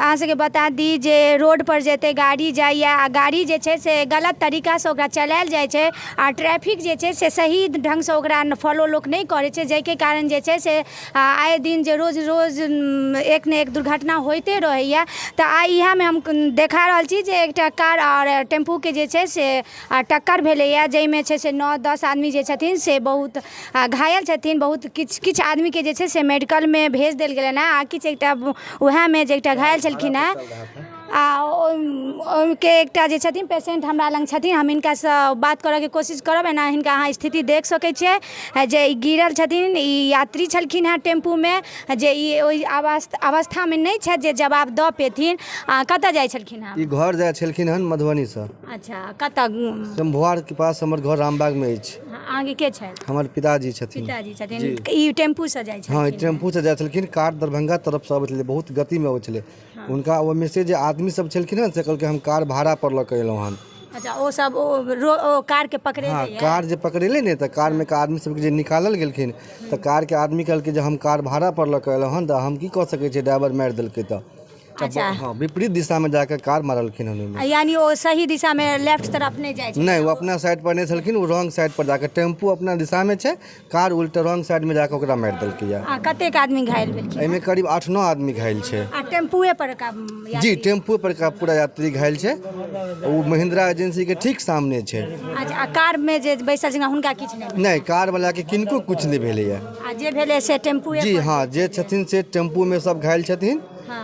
अहाँ सबके बता दी जे रोडपर जते गाड़ी जाइए आ गाड़ी जे छै से गलत तरीकासँ ओकरा चलायल जाइ छै आ ट्रैफिक जे छै से सही ढङ्गसँ ओकरा फॉलो लोक नहि करै छै, जाहिके कारण जे छै से आए दिन जे रोज रोज एक ने एक दुर्घटना होइते रहैए। तऽ आइ इएहमे हम देखा रहल छी जे एकटा कार आओर टेम्पूके जे छै से टक्कर भेलैए, जाहिमे छै से 9-10 आदमी जे छथिन से बहुत घायल छथिन। बहुत किछु किछु आदमीके जे छै से मेडिकलमे भेज देल गेलनि हेँ आ किछु एकटा उएहमे जे एकटा घायल छलखिन हेँ आ ओहिके एकटा जे छथिन पेशेंट हमरा लग छथिन। हम हिनकासँ बात करऽके कोशिश करब। एना हिनका अहाँ स्थिति देख सकै छियै जे ई गिरल छथिन। ई यात्री छलखिन हेँ टेम्पूमे, जे ई ओहि अवस्थामे नहि छथि जे जवाब दऽ पेथिन। आ कतऽ जाइ छलखिन हेँ? ई घर जाइ छलखिन हन मधुबनीसँ। अच्छा, कतऽ? शंभुआर के पास हमर घर रामबाग में अछि। अहाँके के छथि? हमर पिताजी छथिन। पिताजी छथिन। ई टेम्पू से जाइ छथिन? हँ, टेम्पू से जाइ छलखिन। कार दरभंगा तरफ से अबै छलै, बहुत गति में अबै छलै। हुनका ओहिमे से जे आदमी सब छलखिन हन से कहलकै हम कार भाड़ा पर लऽ के एलहुँ हन। अच्छा, ओ सब ओ कार के पकड़ेलै? हँ, कार जे पकड़ेलै ने तऽ कार मे के आदमी सबके जे निकालल गेलखिन तऽ कार के आदमी कहलकै जे हम कार भाड़ा पर लऽ के एलहुँ हन, तऽ हम की कऽ सकै छियै, ड्राइवर मारि देलकै तऽ। अच्छा। हँ, विपरीत दिशामे जाकऽ कार मारलखिन हन ओहिमे। यानी ओ सही दिशामे लेफ्ट तरफ नहि जाइ छै? नहि, ओ अपना साइड पर नहि छलखिन, ओ रॉन्ग साइड पर जाकऽ, टेम्पू अपना दिशामे छै, कार उल्टा रॉन्ग साइडमे जाकऽ ओकरा मारि देलकै। आ कतेक आदमी घायल भेलखिन? एहिमे करीब 8-9 आदमी घायल छै। आ टेम्पुए पर का? जी, टेम्पू पर का पूरा यात्री घायल छै। ओ महिंद्रा एजेंसीके ठीक सामने छै। अच्छा, आ कारमे जे बैसल छलखिन हुनका किछु नहि? नहि, कार वलाके किनको किछु नहि भेलैया। आ जे भेलै से टेम्पुए? जी हँ, जे छथिन से टेम्पूमे सब घायल छथिन।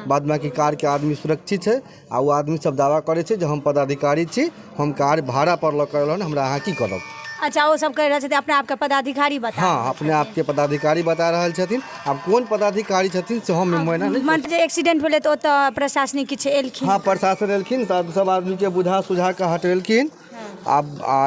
बाद बाकी कारके आदमी सुरक्षित छै। आ ओ आदमी सब दावा करै छै जे हम पदाधिकारी छी, हम कार भाड़ा पर लऽ कऽ एलहुँ, हमरा अहाँ की करब? अच्छा, ओ सब कहि रहल छथिन अपना आपके पदाधिकारी बता? हँ, अपने आपके पदाधिकारी बता रहल छथिन। आब कोन पदाधिकारी छथिन से हम मुआयना नहि। मन जे एक्सीडेंट भेलै तऽ ओतऽ प्रशासनिक किछु एलखिन? हँ, प्रशासन एलखिन, सब आदमीके बुझा सुझा कऽ हटेलखिन। आब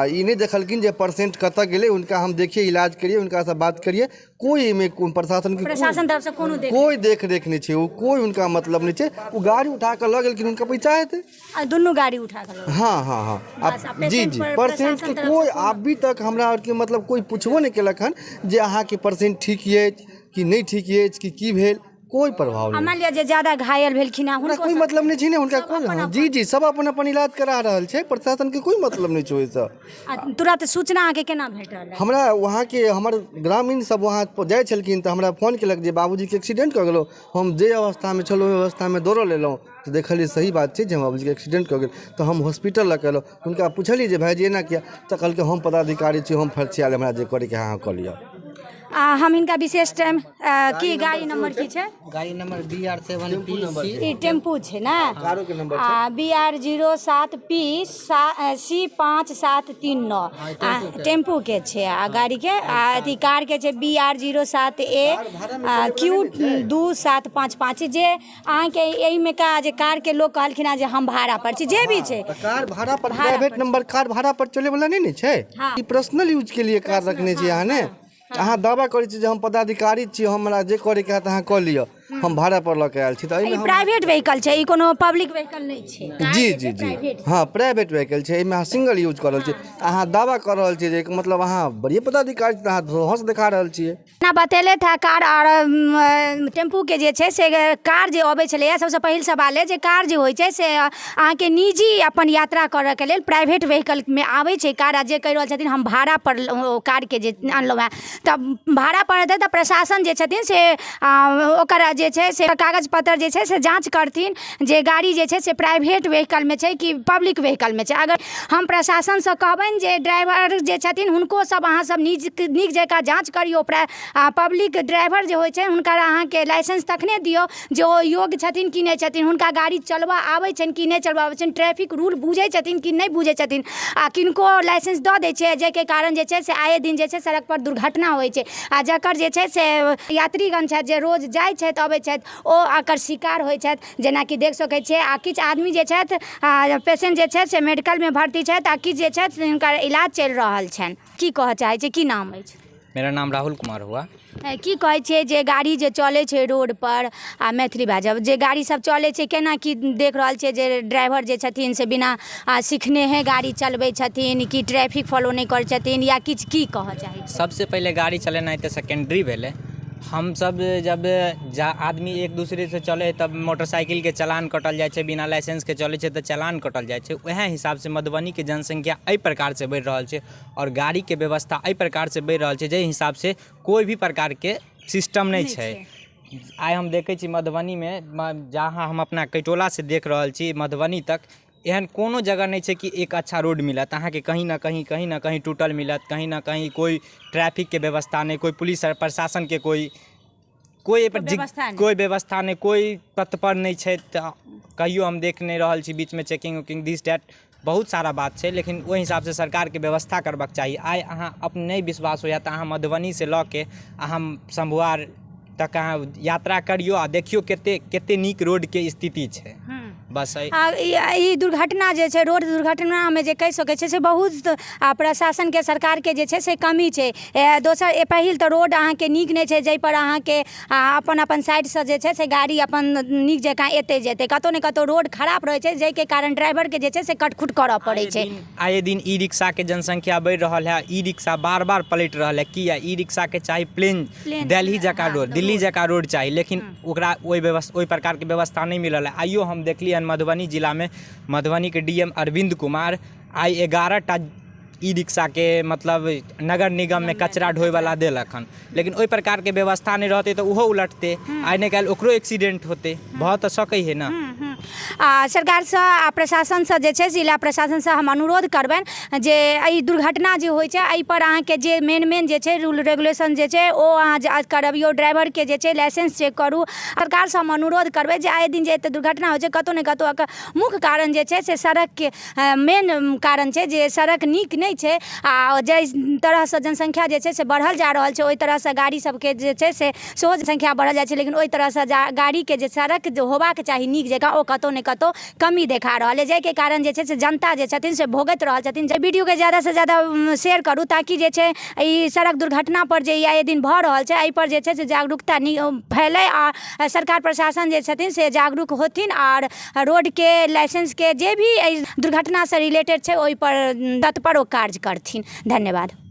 ई नहि देखलखिन जे पेशेंट कतऽ गेलै, हुनका हम देखिए, इलाज करिए, हुनकासँ बात करिए। कोइ एहिमे प्रशासन के प्रशासन तरफ से कोनो देख कोइ देख रेख नहि छै। ओ कोइ हुनका मतलब नहि छै। ओ गाड़ी उठा कऽ लऽ गेलखिन, हुनका पैसा हेतै। आ दुनू गाड़ी उठा कऽ लऽ गेल? हँ। बस, आ आब जी पेशेंट जी पर पेशेंटके प्रशासन तरफ कोइ से कोनो अभी तक हमरा आरके मतलब कोइ पुछबो नहि केलक हन जे अहाँके पेशेंट ठीक अछि कि नहि ठीक अछि कि की भेल, कोइ प्रभाव आ नहि। मानि लिअ जे ज्यादा घायल भेलखिन हेँ हुनका हुनको कोइ सब मतलब नहि छै ने हुनका सब कोन अपन हँ जी जी, सब अपन अपन इलाज करा रहल छै, प्रशासनके कोइ मतलब नहि छै ओहिसँ। आ तुरंत सूचना अहाँके केना भेटल? हमरा वहाँके हमर ग्रामीण सब वहाँ जाइ छलखिन तऽ हमरा फोन केलक जे बाबूजीके एक्सीडेंट कऽ गेलौ। हम जे अवस्थामे छलहुँ ओहि अवस्थामे दौड़ल एलहुँ तऽ देखलियै सही बात छै जे हमर बाबूजीके एक्सीडेंट कऽ गेल, तऽ हम हॉस्पिटल लऽ कऽ एलहुँ। हुनका पुछलियै जे भाइजी एना किया? तऽ कहलकै हम पदाधिकारी छी, हम फर्जियाल, हमरा जे करैके है अहाँ कऽ लिअ। आ हम हिनका विशेष टाइम की गाड़ी नंबर की छै? गाड़ी नंबर BR 7 PC। ई टेम्पू छै ने? Karaoke number. आ BR 07 PC 5739 आ टेम्पू के छै। आ गाड़ी के आ अथी कार के छै BR 07 AQ 2755। जे अहाँके एहिमे का जे कार के लोक कहलखिन हेँ जे हम भाड़ा पर छी, जे भी छै। तऽ कार भाड़ा पर भाड़ा प्राइवेट पर नंबर कार भाड़ा पर चले वाला नहि ने छै। ई पर्सनल यूज के लिए कार रखने छी अहाँ ने। अहाँ दावा करै छी जे हम पदाधिकारी छी, हमरा जे करैके हैत अहाँ कऽ लिअ, हम भाड़ा पर लऽ के आयल छी, तऽ ई एहिमे हम प्राइवेट व्हीकल छै, ई कोनो पब्लिक व्हीकल नहि छै। कार जी जे जी छै जी प्राइवेट। हँ, प्राइवेट व्हीकल छै, एहिमे अहाँ सिंगल यूज कऽ रहल छी। अहाँ दावा कऽ रहल छियै जे एहिके मतलब अहाँ बड़े पदाधिकारी छी, तऽ अहाँ हौस देखा रहल छियै। ना बतेलथि हँ कार आओर टेम्पूके जे छै से कार जे अबै छलैए, सबसँ पहिल सवाल अइ जे कार जे होइ छै से अहाँके निजी अपन यात्रा करऽके लेल प्राइवेट व्हीकलमे आबै छै कार। आ जे कहि रहल छथिन हम भाड़ापर ओ कारके जे अनलहुँ हेँ, तऽ भाड़ापर हेतै तऽ प्रशासन जे छथिन से ओकर जे छै से कागज पत्तर जे छै से जाँच करथिन जे गाड़ी जे छै से प्राइवेट व्हीकलमे छै कि पब्लिक व्हीकलमे छै। अगर हम प्रशासनसँ कहबनि जे ड्राइवर जे छथिन हुनको सब अहाँ सब नीक जकाँ जाँच करियौ। पब्लिक ड्राइवर जे होइ छै हुनकर अहाँके लाइसेंस तखने दियौ जे ओ योग्य छथिन कि नहि छथिन, हुनका गाड़ी चलबऽ आबै छनि कि नहि चलबऽ आबै छनि, ट्रैफिक रूल बुझै छथिन कि नहि बुझै छथिन। आ किनको लाइसेंस दऽ दै छै, जाहिके कारण जे छै से आये दिन जे छै सड़कपर दुर्घटना होइ छै आ जकर जे छै से यात्रीगण छथि जे रोज जाइ छथि अबै छथि ओ एकर शिकार होइ छथि, जेनाकि देख सकै छियै। आ किछु आदमी जे छथि पेशेंट जे छथि से मेडिकलमे भर्ती छथि आ किछु जे छथि हुनकर इलाज चलि रहल छनि। की कहऽ चाहै छी? की नाम अछि? मेरा नाम राहुल कुमार हुआ। की कहै छियै जे गाड़ी जे चलै छै रोड पर आ मैथिली बाजब, जे गाड़ी सब चलै छै केना की देख रहल छियै जे ड्राइवर जे छथिन से बिना सिखनेहे गाड़ी चलबै छथिन कि ट्रैफिक फॉलो नहि करै छथिन या किछु, की कहऽ चाहै छी? सबसे पहिले गाड़ी चलेनाइ तऽ सेकेंडरी भेलै। हमसब जब जा आदमी एक दूसरेसँ चलै हइ तब मोटरसाइकिलके चलान कटल जाइ छै, बिना लाइसेंसके चलै छै तऽ चलान कटल जाइ छै। वएह हिसाबसँ मधुबनीके जनसङ्ख्या एहि प्रकारसँ बढ़ि रहल छै आओर गाड़ीके व्यवस्था एहि प्रकारसँ बढ़ि रहल छै, जाहि हिसाबसँ कोइ भी प्रकारके सिस्टम नहि छै। आइ हम देखै छी मधुबनीमे, जहाँ हम अपना कैटोलासँ देख रहल छी मधुबनी तक एहन कोनो जगह नहि छै कि एक अच्छा रोड मिलत अहाँके। कहीं ने कहीं, कहीं ने कहीं टूटल मिलत, कहीं ने कहीं कोइ ट्रैफिकके व्यवस्था नहि, कोइ पुलिस प्रशासनके कोइ कोइ एहिपर व्यवस्था नहि। कोइ व्यवस्था नहि, कोइ तत्पर नहि छै। तऽ कहियो हम देख नहि रहल छी बीचमे चेकिंग उकिंग, दिस that, बहुत सारा बात छै, लेकिन ओहि हिसाबसँ सरकारके व्यवस्था करबाक चाही। आइ अहाँ अपने नहि विश्वास होइए तऽ अहाँ मधुबनीसँ लऽ के अहाँ शंभुआर तक अहाँ यात्रा करियौ आ देखियौ कते कते नीक रोडके स्थिति छै। बस आ ई दुर्घटना जे छै, रोड दुर्घटनामे जे कहि सकै छै से बहुत प्रशासनके, सरकारके जे छै से कमी छै। दोसर, पहिल तऽ रोड अहाँके नीक नहि छै, जाहिपर अहाँके अपन अपन साइडसँ जे छै से गाड़ी अपन नीक जकाँ एतै जेतै। कतहु ने कतहु रोड खराब रहै छै, जाहिके कारण ड्राइवरके जे छै से कटखुट करऽ पड़ै छै। आए दिन ई रिक्शाके जनसंख्या बढ़ि रहल है, ई रिक्शा बार बार पलटि रहल है। किया? ई रिक्शाके चाही प्लेन, दिल्ली जकाँ रोड, दिल्ली जकाँ रोड चाही, लेकिन ओकरा ओहि व्यवस्था, ओहि प्रकारके व्यवस्था नहि मिलल है। आइयो हम देखलियै हन मधुबनी जिलामे मधुबनीके डी एम अरविन्द कुमार आइ 11 टा ई रिक्शाके मतलब नगर निगममे कचरा ढोयवला देलक हन, लेकिन ओहि प्रकारके व्यवस्था नहि रहतै तऽ ओहो उलटतै, आइ नहि काल्हि ओकरो एक्सीडेंट होतै, भऽ तऽ सकै हइ ने। आ सरकारसँ आ प्रशासनसँ जे छै, जिला प्रशासनसँ हम अनुरोध करबनि जे एहि दुर्घटना जे होइ छै एहिपर अहाँके जे मेन मेन जे छै रूल रेगुलेशन जे छै ओ अहाँ जे करबियौ, ड्राइवरके जे छै लाइसेंस चेक करू। सरकारसँ हम अनुरोध करबै जे आए दिन जे एतेक दुर्घटना होइ छै, कतहु ने कतहु एकर मुख्य कारण जे छै से सड़कके मेन कारण छै जे सड़क नीक नहि छै। आ जाहि तरहसँ जनसंख्या जे छै से बढ़ल जा रहल छै, ओहि तरहसँ गाड़ी सबके जे छै से सेहो जनसंख्या बढ़ल जाइ छै, लेकिन ओहि तरहसँ गाड़ीके जे सड़क जे होबाक चाही नीक जकाँ, ओ कतहु ने कतहु कमी देखा रहल अइ, जाहिके कारण जे छै से जनता जे छथिन से भोगैत रहल छथिन। एहि वीडियोके जादासँ जादा शेयर करू, ताकि जे छै ई सड़क दुर्घटनापर जे आए दिन भऽ रहल छै एहिपर जे छै से जागरूकता फैलै आ सरकार प्रशासन जे छथिन से जागरूक होथिन आओर रोडके लाइसेंसके जे भी एहि दुर्घटनासँ रिलेटेड छै ओहिपर तत्पर ओ कार्य करथिन। धन्यवाद।